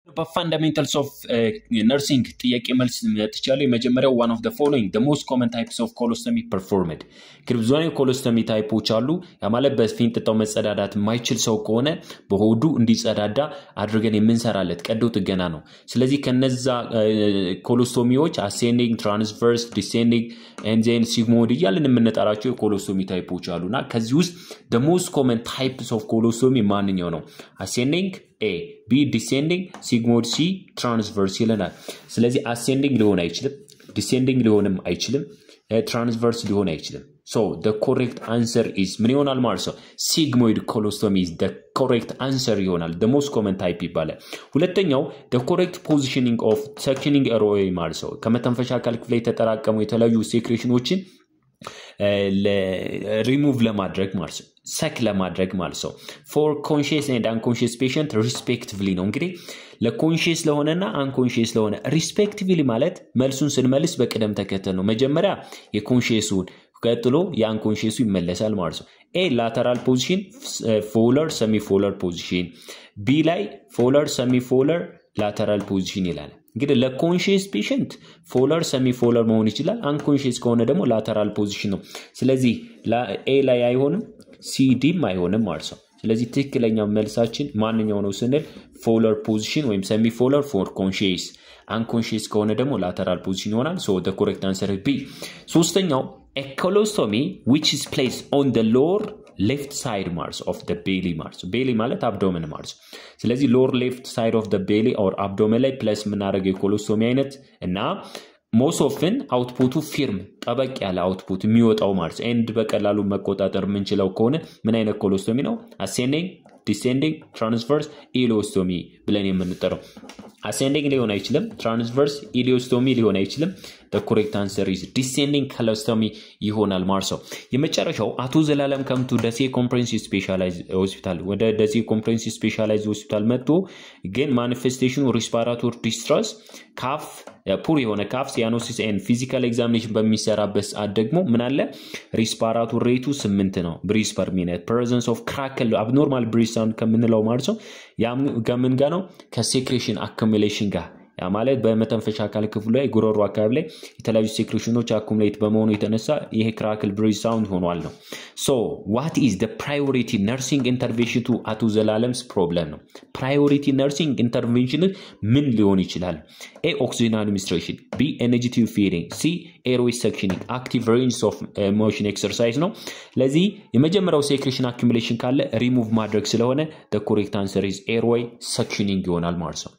በ fundamentals of nursing ጥያቄ መልስ መጥቻለሁ። የመጀመሪያው one of the following the most common types of colostomy performed። እንግዲህ ብዙ አይነት colostomy type ኦች አሉ። ያ ማለት በፊንጥጣው መጸዳዳት የማይችል ሰው ከሆነ በሆዱ እንዲጸዳዳ አድርገን የምንሰራለት ቀዶ ጥገና ነው። ስለዚህ ከነዛ colostomy ዎች ascending፣ transverse፣ descending and then sigmoid እያልን የምንጠራቸው የ colostomy type ኦች አሉ እና ከዚህ ውስጥ the most common types of colostomy ማንኛው ነው? Ascending A፣ B descending፣ sigmoid፣ C transverse ይለናል። ስለዚህ ascending ሊሆን አይችልም፣ descending ሊሆንም አይችልም፣ transverse ሊሆን አይችልም። So the correct answer is ምን ይሆናል ማለት ነው? Sigmoid colostomy is the correct answer ይሆናል። The most common type ይባላል። ሁለተኛው the correct positioning of suctioning airway ማለት ነው። ከመተንፈሻ አካል ክፍል የተጠራቀሙ የተለያዩ ሴክሬሽኖችን ሪሙቭ ለማድረግ ማለት ነው፣ suck ለማድረግ ማለት ነው። For conscious and unconscious patient respectively ነው። እንግዲህ ለ conscious ለሆነና unconscious ለሆነ respectively ማለት መልሱን ስንመልስ በቅደም ተከተል ነው። መጀመሪያ የ conscious ኡን፣ ቀጥሎ የ unconscious ኡ ይመለሳል ማለት ነው። A lateral position፣ Fowler፣ semi Fowler position፣ B ላይ Fowler፣ semi Fowler፣ lateral position ይላል። እንግዲህ ለ conscious patient Fowler፣ semi Fowler መሆን ይችላል። Unconscious ከሆነ ደግሞ lateral position ነው። ስለዚህ A ላይ አይሆንም፣ C D ም አይሆንም ማለት ነው። ስለዚህ ትክክለኛው መልሳችን ማንኛው ነው ስንል Fowler position ወይም semi Fowler for conscious፣ unconscious ከሆነ ደግሞ lateral position ይሆናል። So the correct answer B። ሶስተኛው a colostomy which is placed on the lower left side ማለት of the belly ማለት፣ belly ማለት abdomen ማለት። ስለዚህ lower left side of the belly or abdomen ላይ place የምናደርገው የ colostomy አይነት እና most often output ኡ firm፣ ጠበቅ ያለ output የሚወጣው ማለት and በቀላሉ መቆጣጠር የምንችለው ከሆነ ምን አይነት colostomy ነው? Ascending፣ descending፣ transverse፣ ileostomy ብለን የምንጠራው። Ascending ሊሆን አይችልም። Transverse፣ ileostomy ሊሆን አይችልም። Correct answer is descending colostomy ይሆናል ማለት ነው። የመጨረሻው አቶ ዘላለም come to ደሴ Comprehensive Specialized Hospital፣ ወደ ደሴ Comprehensive Specialized Hospital መጥቶ ግን manifestation ኑ respiratory distress፣ cough፣ poor የሆነ cough፣ cyanosis and physical examination በሚሰራበት ሰዓት ደግሞ ምን አለ? Respiratory rate ኡ 8 ነው breath per minute፣ presence of crackle abnormal breath sound ከምንለው ማለት ነው። ከምን ጋር ነው? ከ secretion accumulation ጋር። ያ ማለት በመተንፈሻ አካል ክፍሉ ላይ፣ ጉሮሮ አካባቢ ላይ የተለያዩ secretion ኖች accumulate በመሆኑ የተነሳ ይሄ crackle breath sound ሆኗል ነው። So what is the priority nursing intervention to አቶ ዘላለም's problem ነው። Priority nursing intervention ምን ሊሆን ይችላል? A oxygen administration፣ B NG tube feeding፣ C airway suctioning፣ active range of motion exercise ነው። ለዚህ የመጀመሪያው secretion accumulation ካለ ሪሙቭ ማድረግ ስለሆነ the correct answer is airway suctioning ይሆናል ማለት ነው።